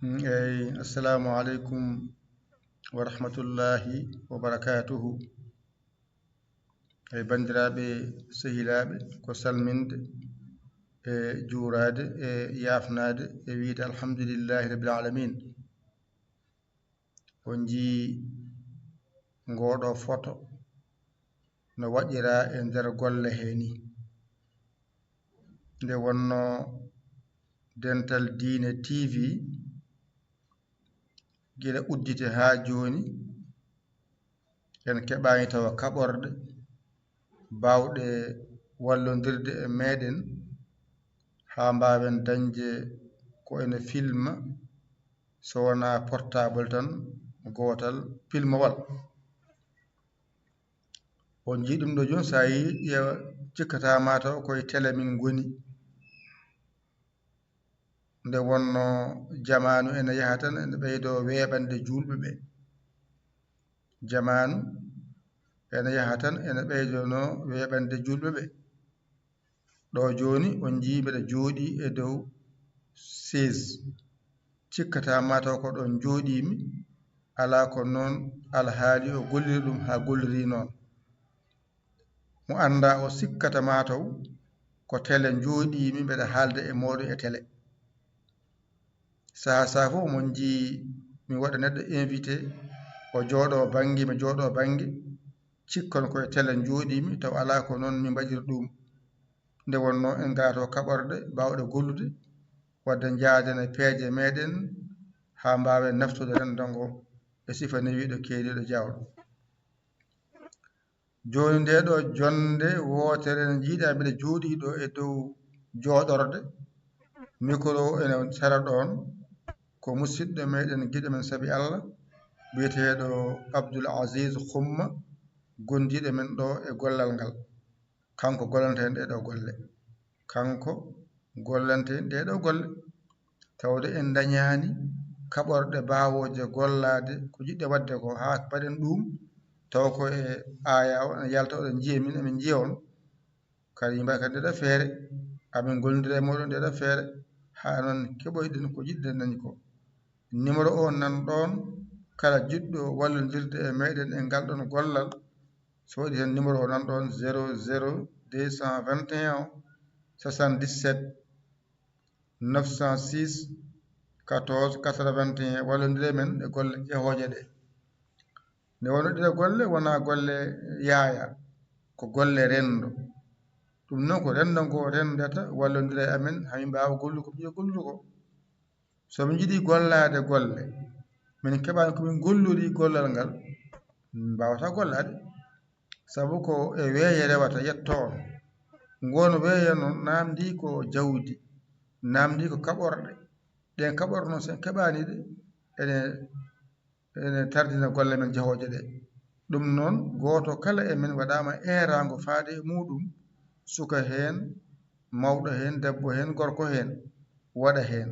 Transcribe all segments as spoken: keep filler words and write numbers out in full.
Mm, eyi, assalamu aleykum wa rahmatullahi wa barakatuhu. Eyi, banndiraaɓe, sehilaaɓe, ko salminde e juuraade e yaafnaade e wiyde alhamdulillahi rabbil alamin. On njii ngooɗoo foto no waɗiraa e nder golle hee nii. Nde wonnoo Dental Diine T V, gila uddite haa jooni, en keɓaani tawa kaɓorɗe baawɗe wallondirde e meeɗen haa mbaawen dañde ko ene filma, so wonaa portable tan gootal filmowal. On njii ɗum ɗo jooni, so a yii, ƴeewa, cikkataa maa taw koye tele min ngoni. Nde wonnoo jamaanu ene yaha tan ene ɓeydoo weeɓande juulɓe ɓe. Jamaanu ene yaha tan ene ɓeydono weeɓande juulɓe ɓe. Ɗo jooni on njii mbeɗa jooɗii e dow chaise. Cikkataa maa taw ko ɗoon njooɗiimi, alaa ko noon alhaali o golliri ɗum haa golliri noon. Mo anndaa o sikkata maa taw ko tele njooɗiimi mbeɗa haalda e mooɗon e tele. Sahaa sahaa fof mo njii mi waɗa neɗɗo invité, o jooɗoo bannge, mi jooɗoo bannge, cikkon koye tele njooɗiimi, taw alaa ko noon mi mbaɗiri ɗum. Nde wonnoo en ngalaa to kaɓorɗe baawɗe gollude, wadde njaaden e peeje meeɗen haa mbaawen naftude renndo ngo e sifa newiiɗo, keeriiɗo, jaawɗo. Jooni ndee ɗoo jonnde wootere ne njiiɗaa mbiɗa jooɗii ɗo e dow jooɗorde, micro o ene sera ɗoon, ko musidɗo meeɗen, giɗo men sabi Allah, biyeteeɗo Abdoul Aziz Xumma, gondiiɗo men ɗo e gollal ngal. Kanko gollanta en ɗee ɗoo golle. Kanko gollanta en ɗee ɗoo golle. Tawde en ndañaani kaɓorɗe baawooje gollaade ko jiɗɗen waɗde ko, haa mbaɗen ɗum, taw ko e aaya o ene yalta, oɗon njiya min, emin njiya on. Kadi yimɓe kadi ndeɗa feere, amin ngollondira e mooɗon ndeɗa feere, haa noon keɓoyɗen ko jiɗɗen dañde ko. Numéro o nan ɗoon, kala jiɗɗo wallondirde e meeɗen e ngal ɗoon gollal, so waɗi heen numéro o nan ɗoon, zéro zéro deux cent vingt et un soixante-dix-sept neuf cent six quatorze quatre-vingt-un, wallondire men e golle jehooje ɗe. Nde wonno ɗee golle wonaa golle yaaya, ko golle renndo. Ɗum noon ko renndo ngo renndata, wallondira e amen, haa min mbaawa gollude ko min njiɗi gollude ko. So min njiɗii gollaade golle, min keɓaani ko min ngollori gollal ngal, min mbaawataa gollaade. Sabu ko e weeyo rewata, yetto on. Ngoon weeyo noon naamndii ko jawdi, naamndii ko kaɓorɗe. Ɗeen kaɓorɗe noon, so en keɓaani ɗe, ene, ene tardina golle men jehooje ɗe. Ɗum noon, gooto kala e men waɗaama eeraango faade e muuɗum, suka heen, mawɗo heen, debbo heen, gorko heen, waɗa heen.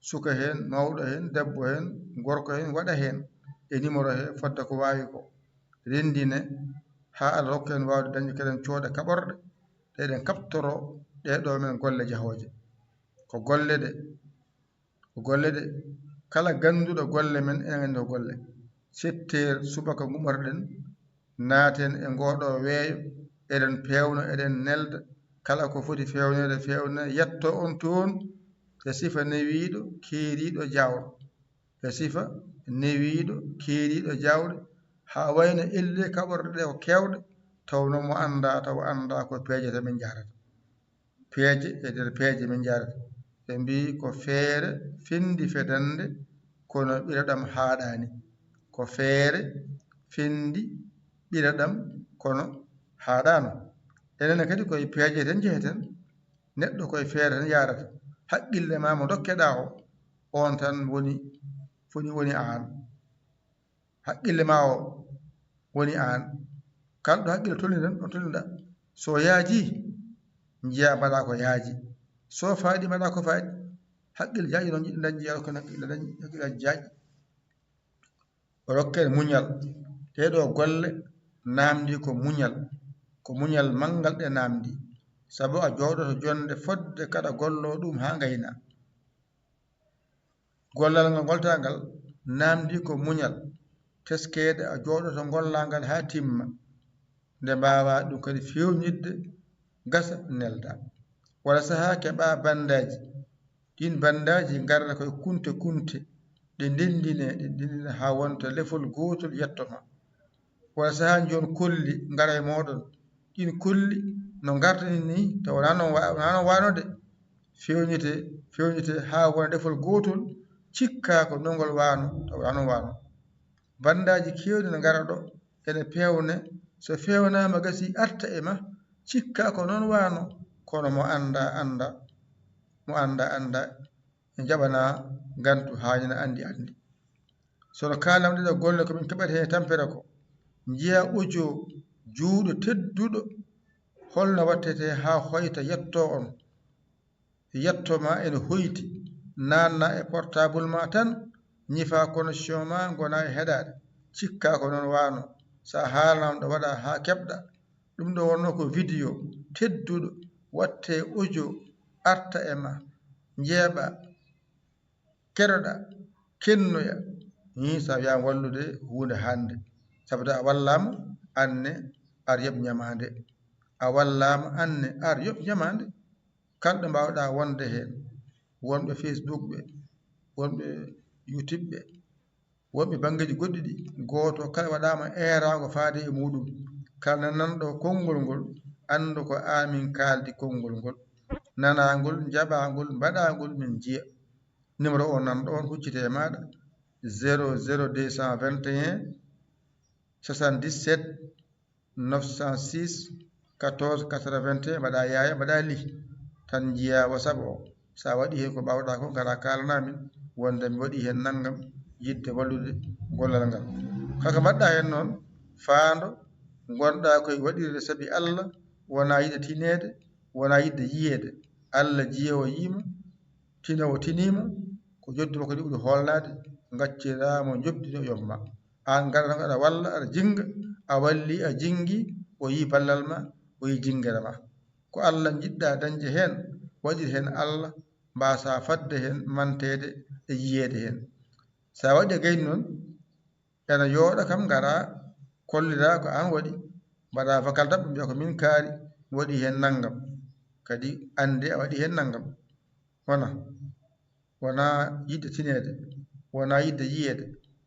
Suka heen, mawɗo heen, debbo heen, gorko heen, waɗa heen e numéro he fodde ko waawi ko. Renndine haa Allah rokka en waawde dañde, kadi en cooda kaɓorɗe ɗe eɗen kaɓtoro ɗee ɗoo men golle jehooje. Ko golle ɗe, ko golle ɗe, kala gannduɗo golle men, enen nganndi ko golle. Sept heures subaka ngummorɗen, naaten e ngoo ɗoo weeyo, eɗen peewna, eɗen nelda, kala ko foti feewneede, feewne, yetto on toon, e sifa newiiɗo, keeriiɗo, jaawɗo. E sifa newiiɗo, keeriiɗo, jaawɗo, haa wayno ellee kaɓorɗe ɗe ko keewɗe, tawnoo mo anndaa, tawa anndaa ko peeje tan min njahrata. Peeje, e nder peeje min njahrata. Ɓe mbii ko feere fenndi fedannde, kono ɓireɗam haaɗaani. Ko feere fenndi ɓireɗam, kono haaɗaano. Enen kadi koye peeje tan njeheten, neɗɗo koye feere tan yahrata. Haqqille maa mo ndokkeɗaa o, on tan woni, foni woni aan. Haqqille maa o woni aan. Kala ɗo haqqille tolni tan, ɗon tolniɗaa. So yaajii, njiyaa mbaɗaa ko yaaji. So faaɗi, mbaɗaa ko faaɗi. Haqqille jaajɗo noon njiɗɗo dañde, ko haqqille dañ-, haqqillaaji jaajɗi. O rokkee muñal. Ɗee ɗoo golle naamndii ko muñal. Ko muñal manngal ɗe naamndii. Sabu a jooɗoto jonnde fodde kaɗa golloo ɗum haa ngaynaa. Gollal ngal goltaa ngal naamndii ko muñal, teskeede a jooɗoto ngollaa ngal haa timma, nde mbaawaa ɗum kadi feewnitde, gasa, neldaa. Walla sahaa keɓaa banndaaji, ɗiin banndaaji ngarata ko e kunte kunte, ɗe ndenndinee, ɗe ndenndinee haa wonta lefol gootol yetto ma. Walla sahaa njoon kolli ngara e mooɗon, ɗiin kolli no ngartani nii, taw wonaa noon wa-, wonaa noon waano de, feewnitee, feewnitee haa wona lefol gootol, cikkaa ko noon ngol waano, taw wonaa noon waano. Banndaaji keewɗi no ngara ɗo, ene peewnee, so feewnaama gasii arta e ma, cikkaa ko noon waano, kono mo anndaa anndaa, mo anndaa anndaa, en njaɓanaa ngantu haa ina anndi anndi. So no kaalam ɗeɗo golle ko min keɓata heen e tampere ko, njiyaa audio juuɗo tedduɗo, holno waɗtetee haa hoyta yettoo on. Yetto ma ene hoyti, naatna e portable ma tan, ñifa connexion ma, ngona e heɗaade. Cikkaa ko noon waano. So a haalanaama ɗo waɗa haa keɓɗa. Ɗum ɗo wonno ko video tedduɗo, watte audio, arta e ma, njeeɓa, keɗoɗa, kennoya. Nii so a wiyaama wallude huunde hannde. Sabu de a wallaama, aan ne ar yoɓ ñamaande. A wallaama, aan ne ar yoɓ ñamaande. Kala ɗo mbaawɗa wonde heen, wonɓe Facebook ɓe, wonɓe YouTube ɓe, wonɓe banngeeji goɗɗi ɗi, gooto kala waɗaama eeraango faade e muuɗum. Kala nananɗo konngol ngol, anndu ko aan min kaaldi konngol ngol. Nanaangol, njaɓaangol, mbaɗaangol min njiya. Numéro o nan ɗoon, huccitee e maaɗa, zéro zéro deux cent vingt et un soixante-dix-sept neuf cent six quatorze quatre-vingt-un, mbaɗa yaaya, mbaɗa li, tan njiya WhatsApp o. So a waɗi heen ko mbaawɗa ko, ngara kaalana min, wonde mi waɗi heen nanngam, yiɗde wallude gollal ngal. Kala ko mbaɗɗa heen noon, faando, ngonɗa koye waɗirde sabi Allah, wona yiɗde tineede, wona yiɗde yiyeede. Allah jiyoowo yiima, tinoowo tiniima, ko joddi makko ndi ɓuri hoolnaade, ngacciraa mo njoɓdi ndi o yoɓ ma. Aan ngara tan aɗa walla, aɗa jinnga, a walli, a jinngi, o yii ballal ma, o yii jinngere ma. Ko Allah njiɗɗa dañde heen, waɗir heen Allah, mbaasaa fadde heen manteede e yiyeede heen. So a waɗi a gayni noon, ene yooɗa kam ngara, kollira ko aan waɗi, mbaɗa vocal daɓɓo, mbiya ko min kaari, mi waɗi heen nanngam. Kadi annde a waɗi heen nanngam. Wona, wona yiɗde tineede, wona yiɗde yiyeede,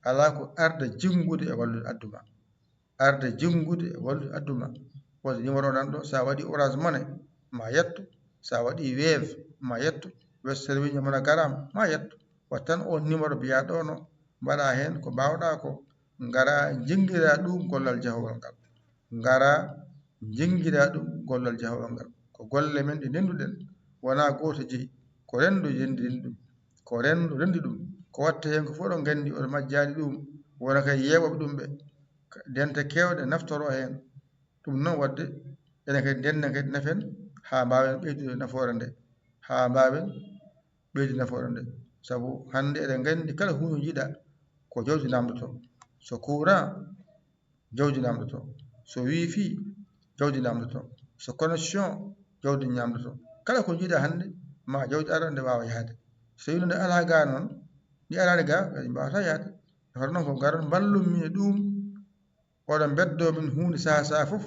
alaa ko arda jinngude e wallude addu ma. Arda jinngude e wallude addu ma. Wonde numéro nan ɗo, so a waɗi Orange Money, ma yetto, so a waɗi Wave, ma yetto, Western Union, MoneyGram, ma yetto. Wat tan oon numéro mbiyaa ɗo no, mbaɗa heen ko mbaawɗa ko, ngara njinngira ɗum gollal jahowal ngal. Ngara njinngira ɗum gollal jahowal ngal. Ko golle men ɗe ndennduɗen, wonaa gooto jeyi. Ko renndo renndi ɗum. Ko renndo renndi ɗum. Ko watta heen ko fof oɗon nganndi, oɗon majjaani ɗum. Wona kay yeeɓooɓe ɗum ɓe. Dente keewɗe naftoro heen. Ɗum noon waɗde, enen kadi ndennden kadi nafen haa mbaawen ɓeydude nafoore nde. Haa mbaawen ɓeydude nafoore nde. Sabu hannde eɗen nganndi kala huunde njiɗa ko jawdi naamndotoo. So courant, jawdi naamndotoo. So wifi, jawdi naamndotoo. So connexion, jawdi ñaamndotoo. Kala ko njiɗa hannde, ma jawdi ara nde waawa yahde. So tawii nde alaa gaa noon, ndi araani gaa, kadi mbaawata yahde. Hoto noon ko ngaron mballum min e ɗum, oɗon mbeddoo min huunde sahaa sahaa fof,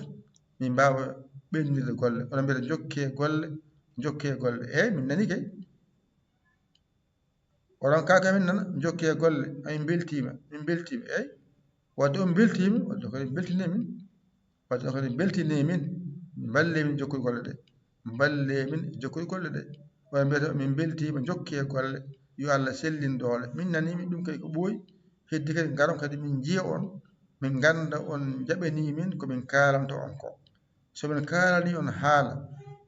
min mbaawa ɓeydinndirde golle. Oɗon mbiyata njokkee golle, njokkee golle. Eey, min nanii kay. Oɗon kaaka min nana, njokkee golle, amin mbeltiima, min mbeltiima, eey. Wadde on mbeltiima, wadde kadi mbeltinee min. Wadde on kadi mbeltinee min, mballee min jokkude golle ɗe. Mballee min jokkude golle ɗe. Oɗon mbiyata min mbeltiima, njokkee golle, yo Allah sellin doole. Min nanii min ɗum kay ko ɓooyi, heddi kadi ngaron kadi min njiya on, min ngannda on njaɓanii min ko min kaalanta on ko. So min kaalanii on haala,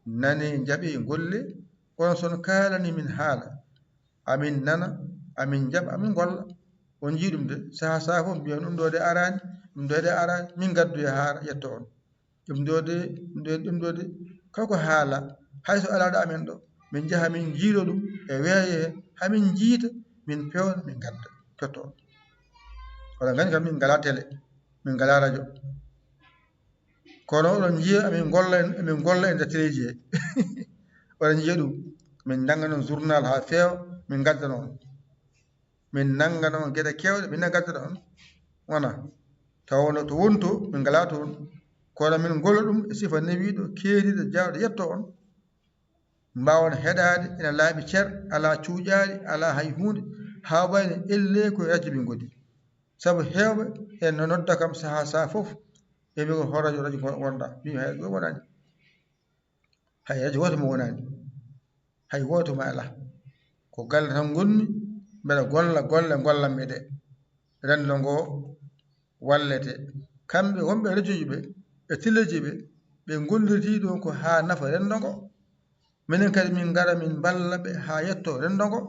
nanee, njaɓee, ngollee. Kono so on kaalanii min haala, amin nana, amin njaɓa, amin ngolla. On njii ɗum de, sahaa sahaa fof mbiyon ɗum ɗo de araani, ɗum ɗo de araani, min ngaddoya haala yetto on. Ɗum ɗo de, ɗum ɗo, ɗum ɗo de, kala ko haala, hay so alaa ɗo amen ɗo, min njaha min njiiloo ɗum e weeyo he, haa min njiita, min peewna, min ngadda, totto on. Oɗon nganndi kam min ngalaa tele, min ngalaa rajo. Kono oɗon njiya, emin ngolla, emin ngolla e nder teleeji he. Oɗon njiya ɗum. Min njannga noon journal haa feewa, min ngadda noon. Min nanngana on geɗe keewɗe, min nanngantata on. Wona tawno to wonto min ngalaa toon, kono min ngolla ɗum e sifa newiiɗo, keeriiɗo, jaawɗo, yetto on. Mbaawon heɗaade ina laaɓi cer, alaa cuuƴaali, alaa hay huunde, haa wayno ellee ko e rajo min ngoni. Sabu heewɓe en no nodda kam sahaa sahaa fof, ɓe mbi ko hol rajo, rajo ngon-, wonɗaa? Mbi hay ɗum wonani. Hay rajo wooto mo wonani. Hay wooto mo alaa. Ko galle tan ngonmi, mbeɗa golla golle ngollanmi ɗe. Renndo ngo wallete. Kamɓe wonɓe e rajoji ɓe, e teleji ɓe, ɓe ngollirtii ɗum ko haa nafa renndo ngo. Minen kadi min ngara min mballa ɓe haa yetto renndo ngo.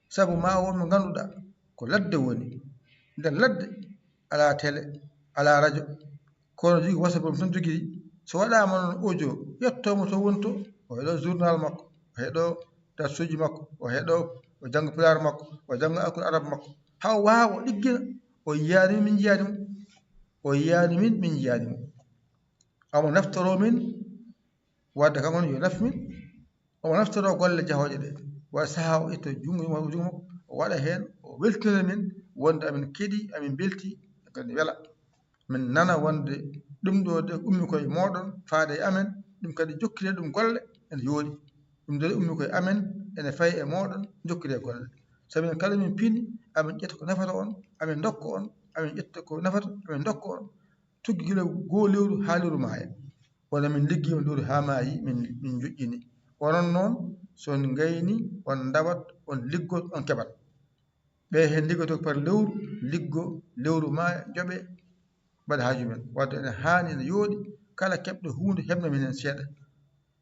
Sabu ma won mo ngannduɗaa ko ladde woni. Nder ladde alaa tele, alaa rajo. Kono jogii WhatsApp mum tan jogii. So waɗaama noon audio, yettooma to woni to, o heɗo journal makko, o heɗo darsuuji makko, o heɗo, o jannga pulaar makko, o jannga alquraan arab makko. Haa o waawa, o ɗiggina, o yiyaani min, min njiyaani mo. O yiyaani min, min njiyaani mo. Omo naftoroo min, wadde kam on yo naf min. Omo naftoroo golle jahooje ɗe. Waɗa sahaa o itta junngo mum, junngo makko, o waɗa heen, o weltinana min, wonde amin keɗii, amin mbeltii, kadi wela. Min nana wonde ɗum ɗo de ummi koye mooɗon, faade e amen, ɗum kadi jokkiree ɗum golle, ene yooɗi. Ɗum ɗo de ummi koye amen, ene fayi e mooɗon, jokkiree golle. Sabi kala min pini, amin ƴetta ko nafata on, amin ndokka on, amin ƴetta ko nafata, amin ndokka on. Tuggi gila goo lewru haa lewru maaya. Wona min liggii on lewru haa maayi, min, min njoƴƴini. Onon noon, so on ngayni, on ndawat, on liggot, on keɓat. Ɓe heen liggotoo par lewru, liggo, lewru maaya, njoɓe, mbaɗa haaju men. Wadde ene haani, ene yooɗi, kala keɓɗo huunde, heɓna min heen seeɗa.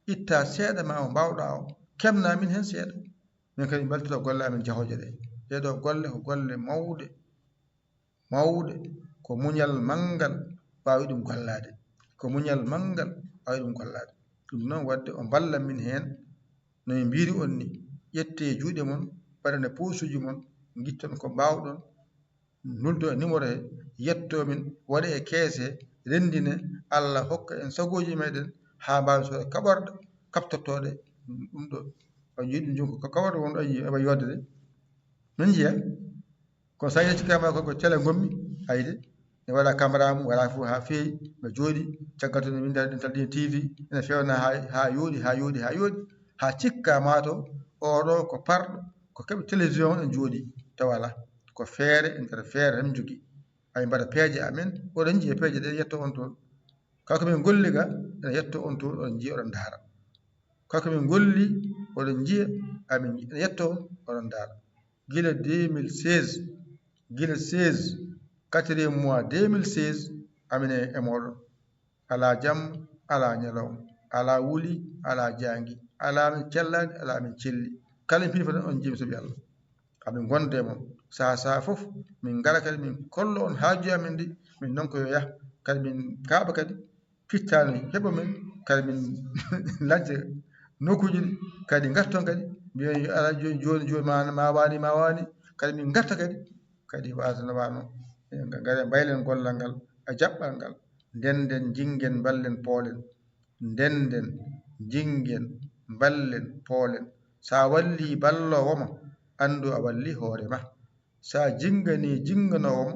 Itta seeɗa ma o mbaawɗaa o, keɓna min heen seeɗa. Min kadi mbaltira golle amen jahooje ɗe. Ɗee ɗoo golle ko golle mawɗe, mawɗe, ko muñal manngal waawi ɗum gollaade. Ko muñal manngal waawi ɗum gollaade. Ɗum noon wadde o mballa min heen, no min mbiyri on ni, ƴettee juuɗe mon, mbaɗane posuuji mon, ngitton ko mbaawɗon, nuldo e numéro he, yetto min, waɗe e keese, renndine, Allah hokka en sagooji meɗen, haa mbaawen sooda kaɓorɗe, kaɓtotooɗe, ɗum ɗo. A yiɗi ɗum jooni ko kaɓorɗe won ɗo, a yii, eɓa yodde de. Min njiya, kono so a yecci kama ko, ko tele ngonmi, ayde, ne waɗa caméra mum, waɗa fof haa feewi, ɓe jooɗi, caggal to ne winnda ɗen tal ɗin T V, ene fewna haa, haa yooɗi, haa yooɗi, haa yooɗi, haa cikka ma to, oɗo ko parɗo, ko keɓe télévision en jooɗi, tawa alaa. Ko feere e nder feere tan jogii. Ay mbaɗa peeje amen, oɗon njiya peeje ɗe yetto on toon. Kala ko min ngolli ga, ene yetto on toon, oɗon njiya, oɗon ndaara. Kala ko min ngolli, oɗon njiya, amin ene yetto on, oɗon ndaara. Gila deux mille seize, gila seize, quatrième mois deux mille seize, amin e, e mooɗon. Alaa jamma, alaa ñalawma, alaa wuli, alaa jaangi, alaa min cellaani, alaa min celli. Kala min pini foti on jiimi sabi Allah. Amin ngonda e mon. Saha, saha fof, min ngara kadi min kollo on haaju amin ndi, min non ko yo yah. Kadi min kaaɓa kadi, pittaano heɓa min, kadi min lajja nokkuuji ɗi, kadi ngarton kadi, mbiyen yo ala jooni, jooni, jooni ma, ma waani, ma waani, kadi min ngarta kadi, kadi wasana wano, ngare mbaylen gollal ngal, e jaɓɓal ngal, ndenden, jingen, mballen, poolen, ndenden, jingen, mballen, poolen, sa walli balloowo ma, anndu a walli hoore ma. Sa jingani jinganoowo mo,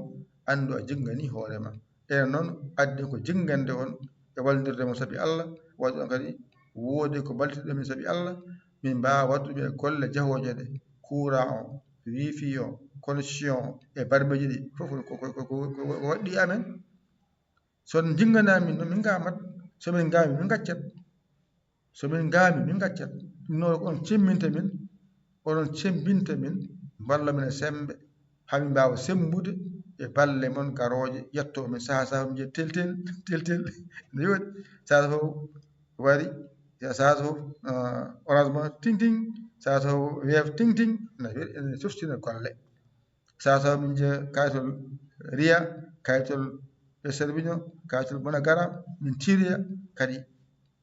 anndu a jingani hoore ma. Enen noon, addi ko jingande on e wallondirde mon sabi Allah, waɗi on kadi woodi ko mballitiɗon min sabi Allah, min mbaawa waɗude golle jahooje ɗe, courant o, wifi o, connexion o, e barmeeji ɗi, fof ko, ko, ko, ko, ko waɗɗi amen. So on njinnganaani min noon, min ngaamat. So min ngaami, min ngaccat. So min ngaami, min ngaccat. Ɗum noon, ko on cemmbinta min, oɗon cemmbinta min, mballa min e semmbe, haa min mbaawa semmbude e balle mon garooje, yettoo min sahaa sahaa, min njiya tel tel, tel tel, ne yooɗi. Sahaa sahaa fof wari, sahaa sahaa fof, ah, Orange Money, ting ting, sahaa sahaa fof Wave, ting ting, ene, ene softina golle. Sahaa sahaa min njiya kayitol Ria, kayitol Western Union, kayitol MoneyGram, min tiiroya kadi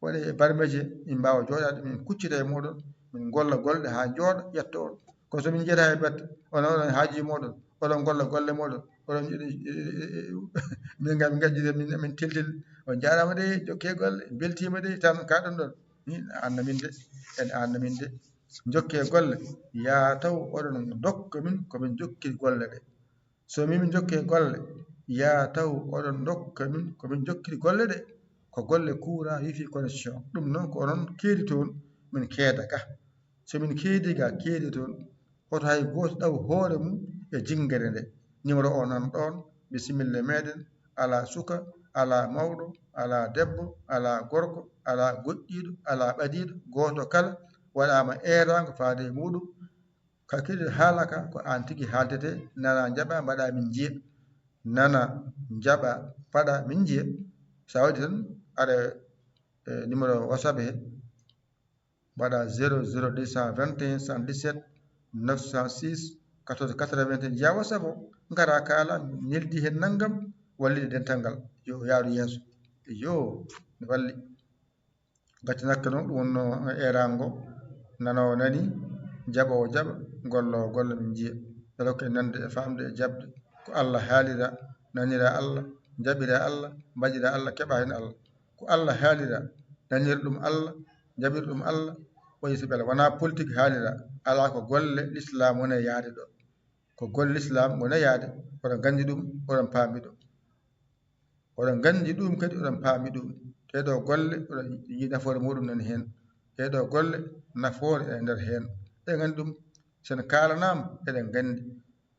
waɗe e barmeeje, min mbaawa jooɗaade, min kuccita e mooɗon, min ngolla golle haa njooɗa, ƴetta on. Kono so min njeyataa e batte, onon, onon haajuuji mooɗon, oɗon ngolla golle mooɗon, oɗon njiɗi, min ngam min ngajjide, min, min teltel. On njaaraama de, jokkee golle, en mbeltiima de, tan kaaɗon ɗon. Min, a anna min de, en a anna min de. Njokkee golle, yaa taw oɗon ndokka min ko min jokkiri golle ɗe. So min njokkee golle, yaa taw oɗon ndokka min ko min jokkiri golle ɗe. Ko golle courant, wifi, connexion. Ɗum noon ko onon keedi toon, min keeda ga. So min keedi ga, keedi toon. Hoto hay gooto ɗaw hoore mum e jinngere nde. Numéro o nan ɗoon, bisimilla meeɗen, alaa suka, alaa mawɗo, alaa debbo, alaa gorko, alaa goɗɗiiɗo, alaa ɓadiiɗo, gooto kala waɗaama eeraango faade e muuɗum. Ka keɗiɗo haala ka, ko aan tigi haaldete, nana njaɓa, mbaɗa min njiya. Nana njaɓa, mbaɗa min njiya. So a waɗi tan, aɗa, e, numéro WhatsApp he, mbaɗa zéro zéro deux cent vingt et un soixante-dix-sept neuf cent six quatorze quatre-vingt-un, njiya WhatsApp o, ngara kaala, neldi heen nanngam, wallide dental ngal, yo yaaru yeeso. Yo, ne walli. Gacce nakke noon, ɗum wonno eeraango, nanoowo nani, jaɓoowo jaɓa, golloowo golla, min njiya. Yo Allah hokku en nande e faamde e jaɓde. Ko Allah haalira, nanira Allah, jaɓira Allah, mbaɗira Allah, keɓa heen Allah. Ko Allah haalira, nanir ɗum Allah, jaɓir ɗum Allah, wayi so ɓele wonaa politik haalira, alaa ko golle Lislaam woni e yahde ɗo. Ko golle Lislaam woni e yahde, oɗon nganndi ɗum, oɗon paami ɗum. Oɗon nganndi ɗum kadi, oɗon paami ɗum. Ɗee ɗoo golle, oɗon njii nafoore muɗum nani heen. Ɗee ɗoo golle, nafoore ene nder heen. Eɗen nganndi ɗum, so en kaalanaama, eɗen nganndi.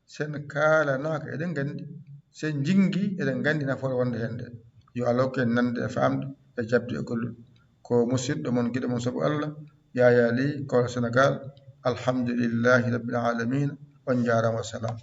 So en kaalanaaka, eɗen nganndi. So en njinngi, eɗen nganndi nafoore wonde heen nde. Yo Allah hokku en nande e faamde e jaɓde e gollude. Ko musidɗo mon, giɗo mon, sabu Allah, Yaya Ly, Kaolack, Sénégal. Alhamdulillahi Rabbil Alamina. On njaaraama, wassalam.